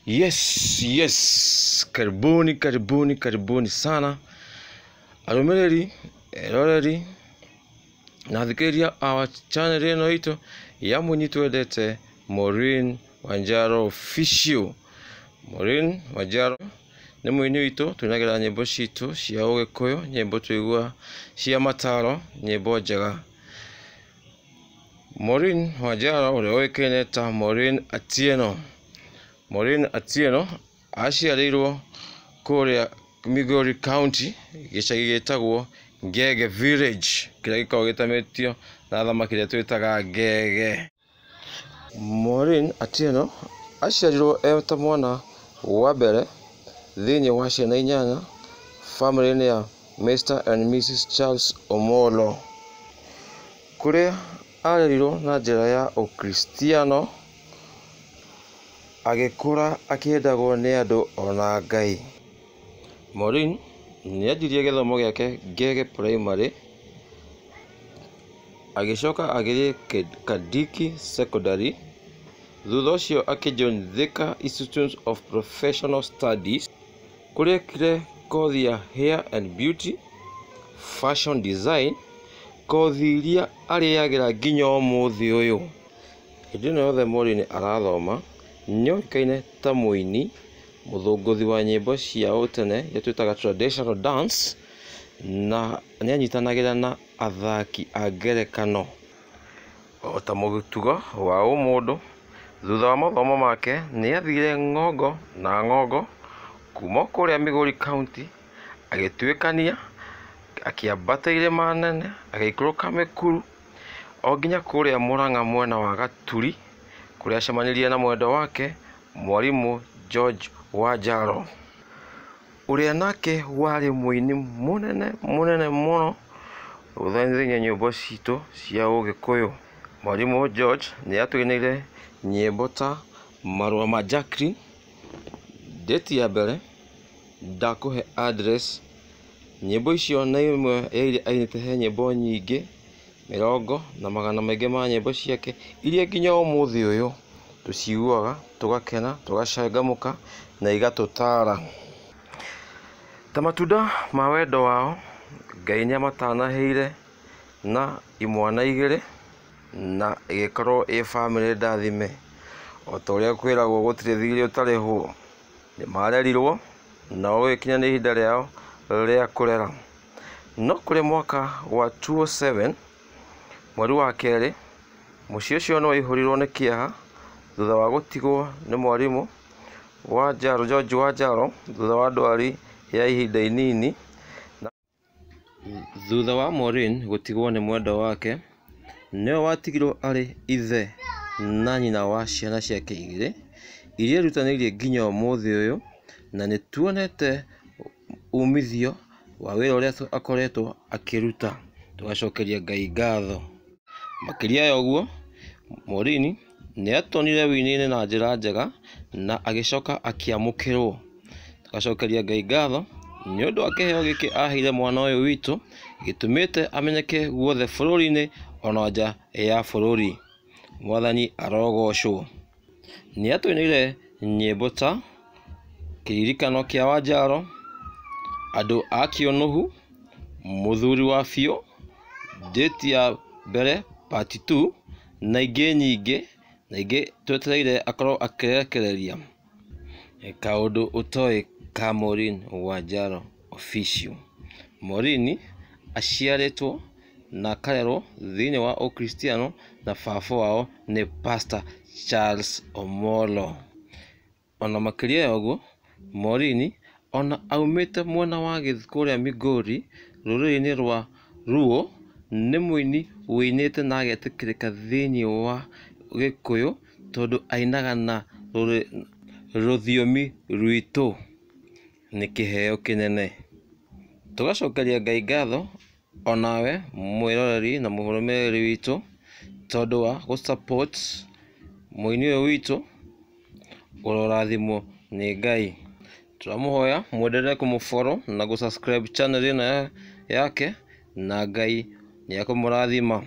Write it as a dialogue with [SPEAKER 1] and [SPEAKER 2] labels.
[SPEAKER 1] Yes, yes, karibuni karibuni karibuni sana arũmĩrĩri, eroreri na athikĩrĩria a channel ĩno itũ ya mũini twendete Maureen Wanjaro Official. Maureen Wanjaro nĩ mũini witũ, tũinagĩra nyĩmbo citũ cia ũgĩkũyũ, nyĩmbo tũigua cia mataro, nyĩmbo njega. Maureen Wanjaro ũrĩa ũĩkaine ta Maureen Atieno. Maureen Atieno aciarĩirwo kũrĩa Migori County, gĩcagi gĩtagwo Ngege Village, kĩrĩa gĩkoragwo gĩtamĩtio na thamaki ĩrĩa twĩtaga ngege. Maureen Atieno aciarirwo e ta mwana wa mbere thĩinĩ wa ciana inyanya bamĩrĩ-inĩ ya Mr and Mrs Charles Omollo, kũrĩa arerirwo na njĩra ya ũkristiano, agĩkũra akĩendagwo nĩ andũ ona Ngai. Maureen nĩanjirie gĩthomo gĩake Ngege Primary, agĩcoka agĩthiĩ Kandiki Secondary, thutha ũcio akĩjoin Thika Institute of Professional Studies, kũrĩa ekire kothi ya Hair and Beauty, Fashion Design, kothi iria arĩagĩra nginya ũmũthĩ ũyũ. Hĩndĩ ĩno yothe Maureen arathoma, nĩoĩkaine ta mũini, mũthũngũthi wa nyĩmbo cia ũtene iria twĩtaga traditional dance, na nĩanyitanagĩra na athaki a ngerekano. O ta mũtugo wa ũmũndũ, thutha wa mathomo make nĩathire ng'ongo na ng'ongo kuma kũrĩa Migori County, agĩtuĩkania, akĩambata irĩma nene, agĩikũrũka mĩkuru o nginya kũrĩa Mũrang'a mwena wa Gaturi, kũrĩa acemanirie na mwendwa wake mwarimũ George Wanjaro, ũrĩa nake warĩ mũini mũnene mũnene mũno thĩinĩ nyĩmbo citũ cia ũgĩkũyũ. Mwarimũ George nĩatũinĩire nyĩmbo ta Marũa ma Jacqueline, Date ya mbere, Ndakũhe address. Nyĩmbo icio nĩ imwe ya iria ainĩte he nyĩmbo nyingĩ mĩrongo na magana maingĩ ma nyĩmbo ciake iria nginya ũmũthĩ ũyũ tũciguaga tũgakena tũgacangamũka na igatũtara. Ta matunda ma wendo wao, Ngai nĩamatanahĩire na imwana igĩrĩ na ĩgĩkorwo ĩ bamĩrĩ ndathime. O ta ũrĩa kwĩragwo gũtirĩ thirĩ ũtarĩhwo, nĩmarerirwo na gũgĩkinya nĩ ihinda rĩao rĩa kũrera. No kũrĩ mwaka wa 2007 mweri wa kerĩ, mũciĩ ũcio nĩwaihũrirwo nĩ kĩeha thutha wa gũtigwo nĩ mwarimũ Wanjaro, George Wanjaro, thutha wa ndwari ya ihinda inini. Thutha wa Maureen gũtigwo nĩ mwendwa wake, nĩwe watigirwo arĩ ithe na nyina wa ciana ciake igĩrĩ iria erutanĩirie nginya ũmũthĩ ũyũ, na nĩtuonete umithio wa wĩra ũrĩa akoretwo akĩruta, tũgacokeria Ngai ngatho. Makĩria ya ũguo, Maureen nĩatonyire wũini-inĩ na njĩra njega na agĩcoka akĩamũkĩrwo. Tũgacokeria Ngai ngatho nĩ ũndũ wa kĩheo gĩkĩ aheire mwana ũyũ witũ, gĩtũmĩte amenyeke guothe bũrũri-inĩ ona nja ya bũrũri. Mwathani arogocwo. Nĩatũinĩire nyĩmbo ta Kĩririkano kĩa Wanjaro, Andũ a Kĩũnũhu, Mũthuri wa Biũ, Date ya mbere part 2 na ingĩ nyingĩ, na ingĩ twetereire akorwo akĩrekereria. Kaũndũ ũtoĩ ka Maureen Wanjaro Official. Maureen aciarĩtwo na akarerwo thĩinĩ wa ũkristiano na baba wao nĩ Pastor Charles Omollo. Ona makĩria ya ũguo, Maureen ona aumĩte mwena wa kũrĩa Migori rũrĩrĩ-inĩ rwa Luo, nĩ mũini wũinĩte na agetĩkĩrĩka thĩinĩ wa gĩkũyũ tondũ ainaga na rũthiomi rwitũ. Nĩ kĩheo kĩnene. Tũgacokeria Ngai ngatho onawe mwĩroreri na mũrũmĩrĩri witũ tondũ wa gũ support mũini ũyũ witũ, ũrorathimwo nĩ Ngai. Tũramũhoya mwendelee kũmũ follow na gũ subscribe channel ĩno yake, na Ngai nĩekũmũrathima.